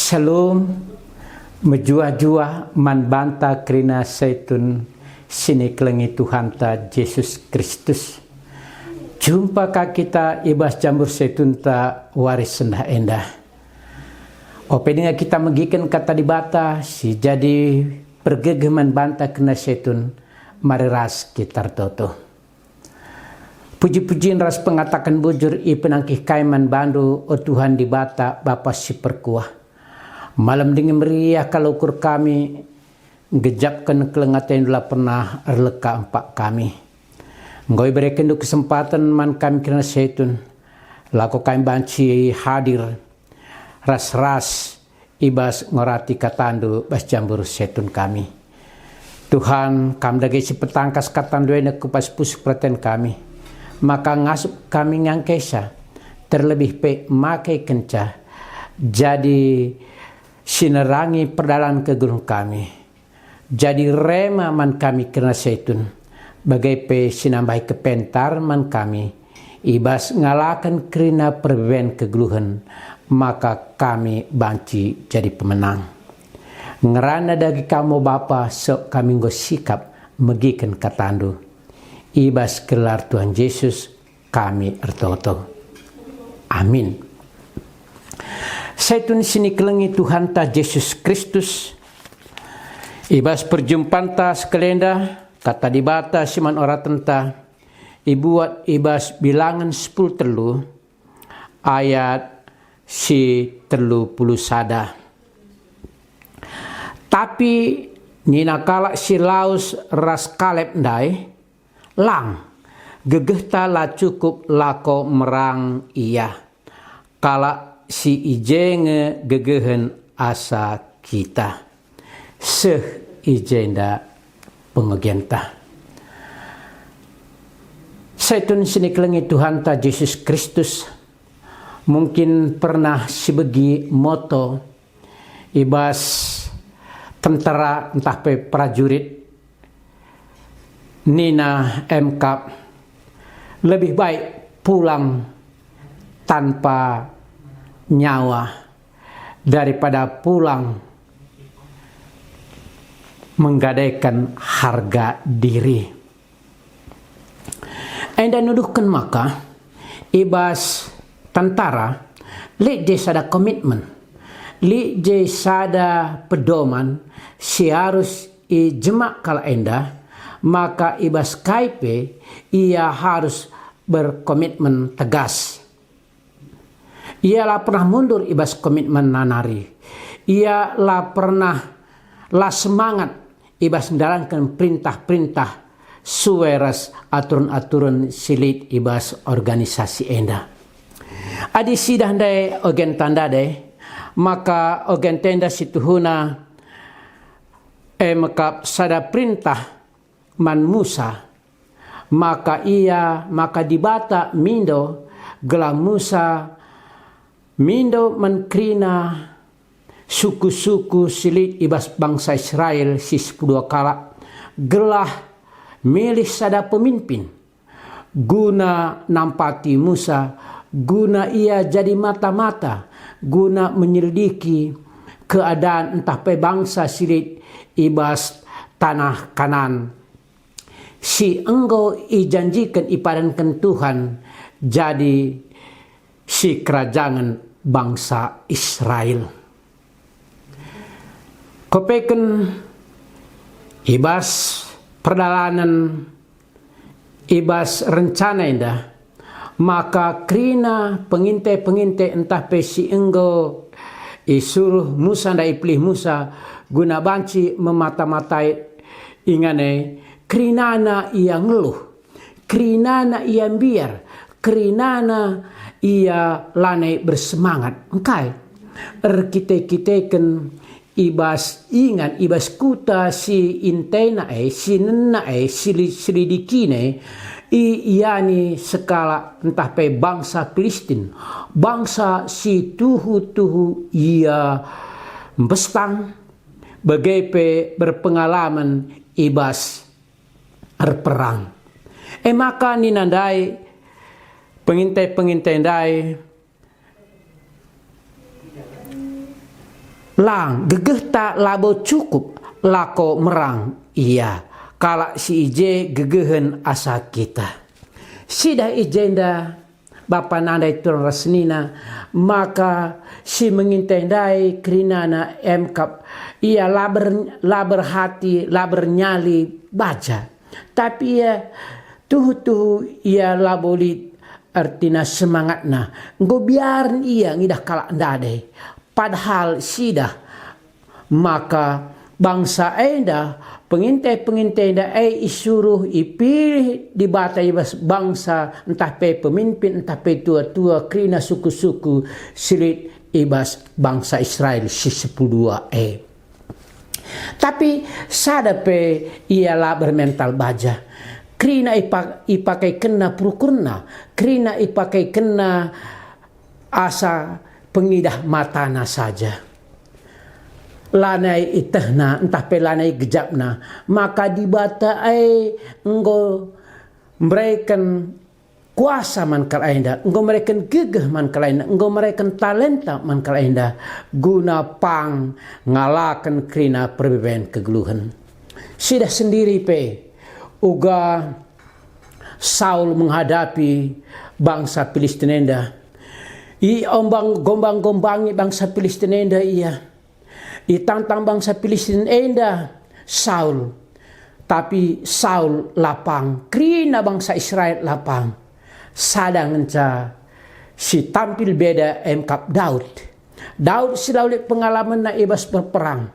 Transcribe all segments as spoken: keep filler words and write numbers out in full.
Shalom, mejuah-juah man banta kerina Saitun si nikelengi Tuhanta Jesus Kristus. Jumpa ka kita i bas jambur Saitunta wari sendah enda. Ope denga kita megiken Kata Dibata si jadi pergegeh man banta kerina Saitun, mari ras kita ertoto. Puji-pujin ras pengataken bujur ipenangkih kai man baNdu, o Tuhan Dibata, Bapa si perkuah. Malem dage meriah kal ukur kami, gejapken keleng ateNdu la pernah erleka empak kami. Enggo iberekenNdu kesempaten man kami kerina Saitun, lako kami banci hadir ras-ras i bas ngorati KataNdu bas jambur Saitun kami. Tuhan, Kam dage si petangkas KataNdu enda ku bas pusuh peraten kami, maka ngasup kami ngangkesa, terlebih pe makekenca, jadi si nerangi perdalan kegeluhen kami. Jadi rema man kami kerina Saitun, bage pe si nambahi kepentaren man kami, i bas ngalaken kerina perbeben kegeluhen, maka kami banci jadi pemenang. Ngerana dage Kam, o Bapa, seh kami enggo sikap megiken KataNdu. I bas gelar Tuhan Jesus, kami ertoto. Amin. Saitun si nikelengi Tuhanta Jesus Kristus, i bas perjumpanta sekalenda, Kata Dibata si man oratenta ibuat i bas Bilangen sepuluh telu ayat si telu puluh sada. Tapi nina kalak si lawes ras Kaleb ndai, "Lang, gegehta la cukup lako merang ia. Kalak si i je nge gegehen asa kita. Seh i jenda pengogenta." Saitun si nikelengi Tuhanta Jesus Kristus, mungkin pernah sibegi moto i bas tentera ntah pe prajurit, nina M K, "Lebih baik pulang tanpa nyawa daripada pulang menggadaikan harga diri." Enda nuduhken maka i bas tentara lit je sada komitmen, lit je sada pedoman si arus i jemak kalak enda, maka i bas kai pe ia harus berkomitmen tegas. Ia la pernah mundur i bas komitmenna nari. Ia la pernah la semangat i bas ndalanken perintah-perintah sue ras aturen-aturen si lit i bas organisasi enda. Adi sidah ndai ogenta ndai, maka ogenta enda si tuhuna e mekap sada perintah man Musa, maka ia, maka Dibata mindo gelah Musa mindo man kerina suku-suku si lit i bas bangsa Israel si sepuluh kalak, gelah milih sada pemimpin guna nampati Musa, guna ia jadi mata-mata, guna menyelidiki keadaan ntah pe bangsa si lit i bas tanah Kanaan, si enggo ijanjiken ipadanken Tuhan jadi sikerajangen bangsa Israel. Kopeken i bas perdalanen, i bas rencana enda, maka kerina penginte-penginte ntah pe si enggo isuruh Musa ndai, ipilih Musa guna banci memata-matai ingan e, kerinana ia ngeluh, kerinana ia mbiar, kerinana ia lanai bersemangat. Engkai? Erkite-kiteken i bas ingan, i bas kuta si intena e, si nena e, si li-, si lidikina e, i-, iani sekalak ntah pe bangsa Pilistin, bangsa si tuhu-tuhu ia mbestang, bage pe berpengalaman i bas erperang. E maka nina ndai penginte-penginte ndai, Lang, gegehta labo cukup lako merang ia, kalak si i je gegehen asa kita. Sidah i jenda, bapa nandai turang ras senina, maka si mengintai ndai kerinana emkap, ia la ber-, la berhati, la bernyali baja. Tapi ia tuhu-tuhu ia labo lit ertina semangatna, enggo biaren ia ngidah kalak ndai. Padahal sidah maka bangsa enda, pengintai-pengintainda e isuruh ipilih Dibata i bas bangsa, ntah pe pemimpin, ntah pe tua-tua kerina suku-suku si lit i bas bangsa Israel si sepuluh dua e. Tapi sada pe ia la bermental baja. Kerina ipa-, ipakaikenna perukurna, kerina ipakaikenna asa pengidah matana saja. Lanai itehna ntah pe lanai gejapna, maka Dibata e enggo mereken kuasa man kalak enda, enggo mereken gegeh man kalak enda, enggo mereken talenta man kalak enda, guna pang ngalaken kerina perbeben kegeluhen. Sidah sendiri pe, uga Saul menghadapi bangsa Pilistin enda. Iombang-gombang-gombangi bangsa Pilistin enda ia. Itantang bangsa Pilistin enda Saul. Tapi Saul la pang, kerina bangsa Israel la pang. Sada ngenca si tampil beda emkap Daud. Daud si la lit pengalamenna i bas berperang.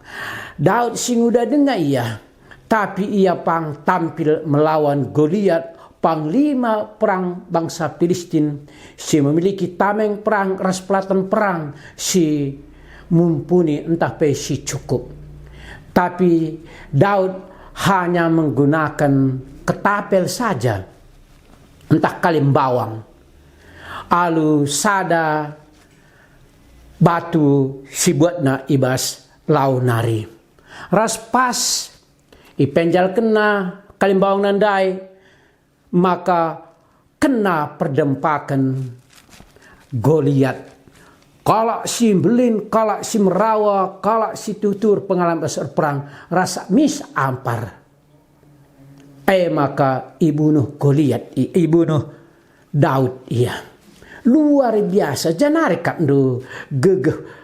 Daud si nguda denga ia, tapi ia pang tampil melawan Goliat, panglima perang bangsa Pilistin, si memiliki tameng perang ras pelaten perang si mumpuni ntah pe si cukup. Tapi Daud hanya menggunakan ketapel saja, ntah kalimbawang, alu sada batu si buatna i bas lau nari. Ras pas ipenjalkenna kalimbawangna ndai, maka kena perdempaken Goliat. Kalak si mbelin, kalak si merawa, kalak si tutur pengalaman erperang, rasa mis ampar. E maka ibunuh Goliat, i-, ibunuh Daud ia. Luar biasa, janari kap ndu gegeh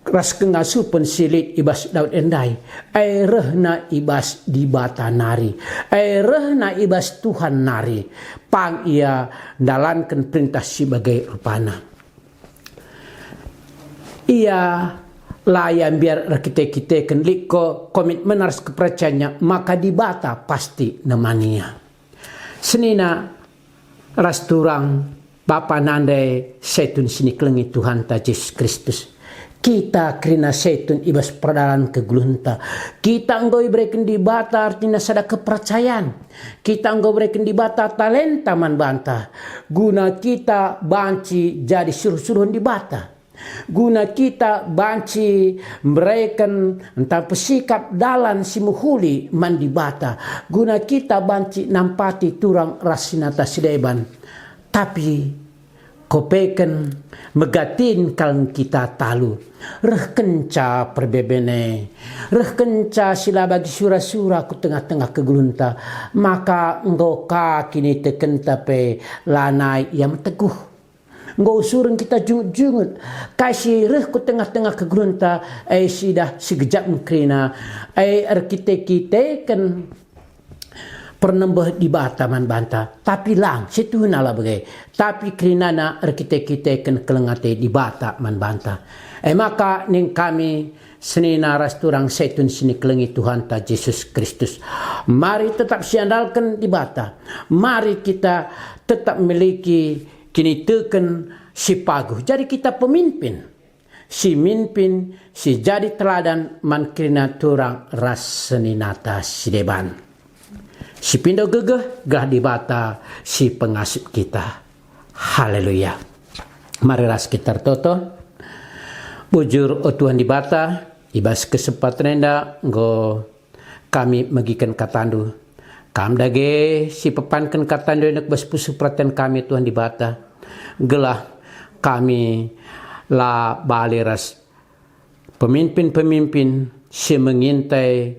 ras kengasupen si lit i bas Daud e ndai. E rehna i bas Dibata nari, e rehna i bas Tuhan nari, pang ia ndalanken perintah si bage rupana. Ia la ia mbiar erkite-kiteken lit ko-, komitmen ras kepercayanna, maka Dibata pasti nemania. Senina ras turang, bapa nande setun si nikelengi Tuhanta Jesus Kristus. Kita kerina setun i bas perdalan kegeluhenta. Kita enggo ibereken Dibata ertina sada kepercayan. Kita enggo ibereken Dibata talenta man banta, guna kita banci jadi suruh-suruhen Dibata. Guna kita banci mbereken ntah pesikap dalan si mehuli man Dibata, guna kita banci nampati turang ras si nata si deban. Tapi, kopeken, megatin kal kita talu. Reh kenca perbeben e, reh kenca si la bagi sura-sura ku tengah-tengah kegeluhenta, maka enggo ka kinitekenta pe lanai ia meteguh. Enggo usuren kita jungut-jungut. Kai si reh ku tengah-tengah kegeluhenta, e sidah si gejap kerina, e erkite-kiteken pernembeh Dibata man banta. Tapi lang, situhuna la bage. Tapi kerinana erkite-kiteken keleng ate Dibata man banta. E maka ning kami senina ras turang setun si nikelengi Tuhanta Jesus Kristus. Mari tetap siandalken Dibata. Mari kita tetap miliki kiniteken si paguh. Jadi kita pemimpin, si mimpin, si jadi teladan man kerina turang ras seninata si deban. Si pindo gegeh gelah Dibata si pengasup kita. Haleluya. Mari ras kita ertoto. Bujur, o Tuhan Dibata, i bas kesempatan enda enggo kami megiken katandu. Kam dage si pepanken katandu enda ku bas pusuh peraten kami, Tuhan Dibata, gelah kami la bali ras pemimpin-pemimpin si mengintai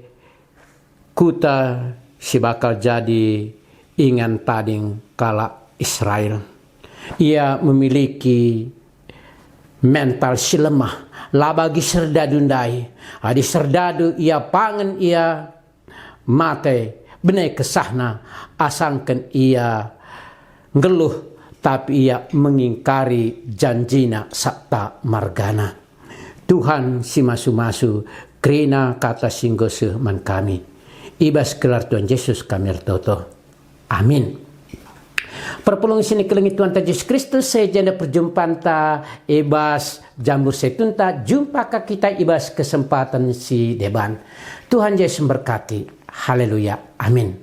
kuta si bakal jadi ingan tading kalak Israel. Ia memiliki mental si lemah, la bagi serdadu ndai. Adi serdadu ia pangen, ia mate, bene kesahna, asangken ia nggeluh, tapi ia mengingkari janjina sabta margana. Tuhan si masu-masu, kerina kata si enggo seh man kami. I bas gelar Tuhan Jesus kami ertoto. Amin. Perpulungen si ikelengi Tuhanta Jesus Kristus, e jenda perjumpanta i bas jam Lusetunta, jumpa ka kita i bas kesempatan si deban. Tuhan Jesus memberkati. Haleluya. Amin.